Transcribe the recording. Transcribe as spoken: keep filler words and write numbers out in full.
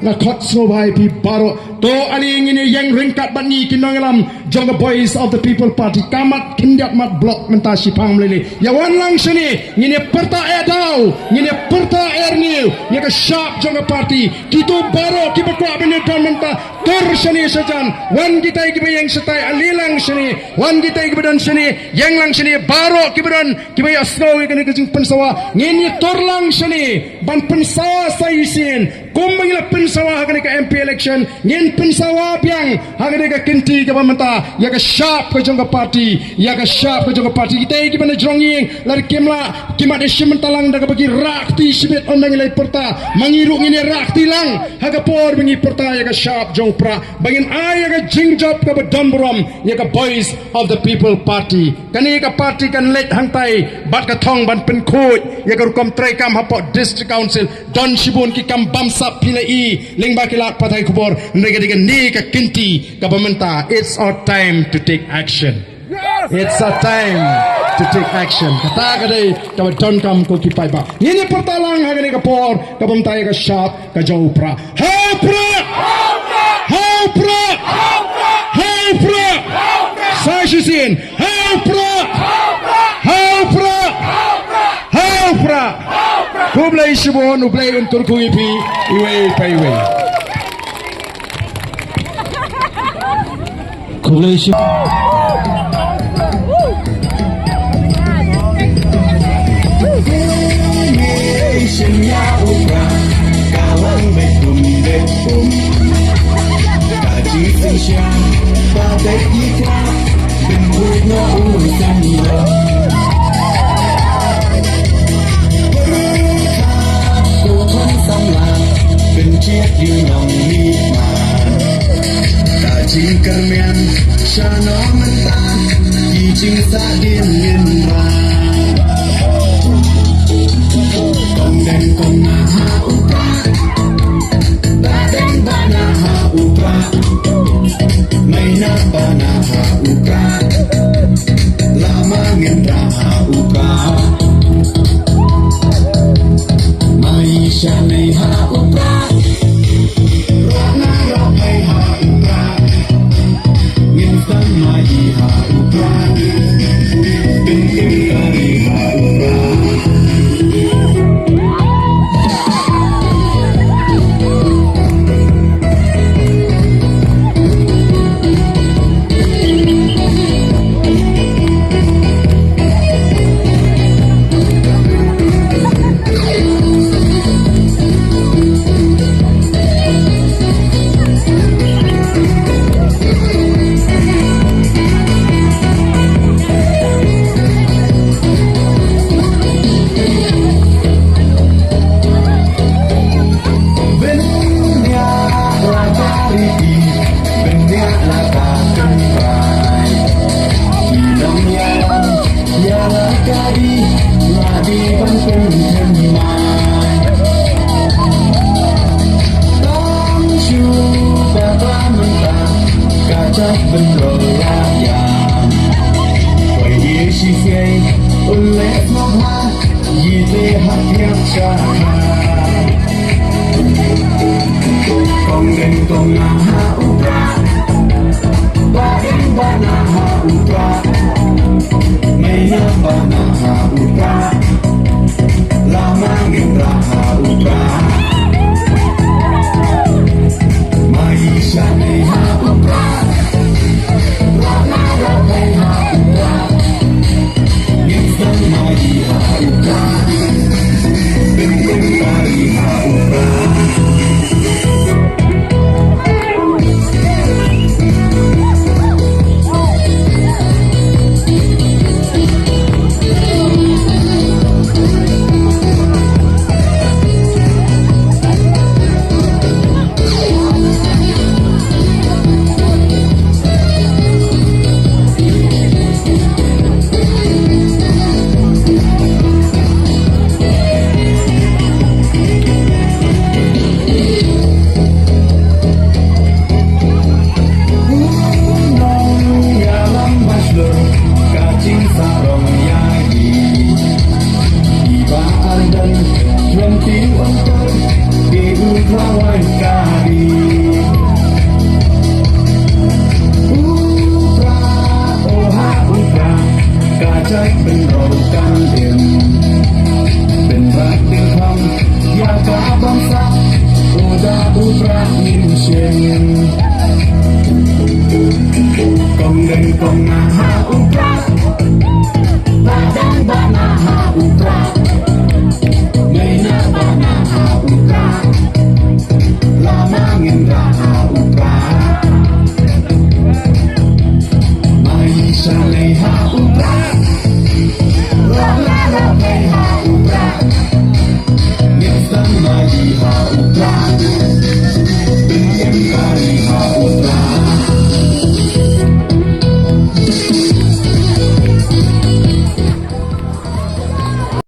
Nga khot sngewbha ïa phi baroh. To ale ngin ïeng ryngkat bad ngi ki nongïalam jong ka Voice of the People Party. Ka mat khyndiat mat block mynta shipang mlei. Ïa wan lang shane, ngin ïa pyrta eh daw, ngin ïa pyrta eh rngiew ïa ka shap jong ka party. Kito baroh kiba kwah ban ïa don mynta, tur shane shajan. Wan kita kiba ïeng shatai, ale lang shane. Wan kita kiba don shane, ïeng lang shane. Baroh kiba don, kiba ïohsngew ïa kane ka jingpynsawa, ngin ïa tur lang shane ban pynsawa sa shisien. Kumba ngi la pynsawa ha kane ka M P election, ngin pynsawa biang ha kane ka kynti kaba mynta ïa ka shap ka jong ka party, ïa ka shap ka jong ka party. Kita kiba na jrong ïing, lada kim lah, kim lah ïa shim bynta lang da kaba ki rah kti shibit, ynda ngi la pyrta. Ma ngi ruh ngin ïa rah kti lang ha ka por ba ngi pyrta ïa ka shap jong Prah, ba ngin ai ïa ka jingjop kaba don burom ïa ka Voice of the People Party. Kane ka party kan leit hangtai bad ka thong ban pynkhuid ïa ka rukom treikam hapoh District Council. Don shibun ki kam bamsap phi la i lyngba ki lad pathai khubor, hynrei ka dei kane ka kynti kaba mynta. It's our time to take action. It's our time to take action. Kata ka dei kaba donkam ko ki paidbah. Ngin ïa pyrta lang ha kane ka por kaba mynta ïa ka shap ka jong u Prah. Ha u Prah! Ha u Prah! Ha u Prah! Sa shisien. Ha u Prah! Ha u Prah! Ha u Prah! Khublei shibun, U Blei un kyrkhu ïa phi iwei pa iwei. Khublei shibun. Ka jingkyrmen sha nong mynta, ki jingsahdien lynra. Kong deng kong na ha u Prah, ba deng ba na ha u Prah, mei na ba na ha u Prah, lama ngin rah ha u Prah. Mei sha mei ha u Prah. Kong deng kong na ha u Prah, ba deng ba na ha u Prah, mei na ba na ha u Prah, lama ngin rah ha u Prah. Mei sha mei ha u Prah, rah na rah mei ha u Prah. Prah ngin shim. Kong Deng Kong Nah ha u Prah.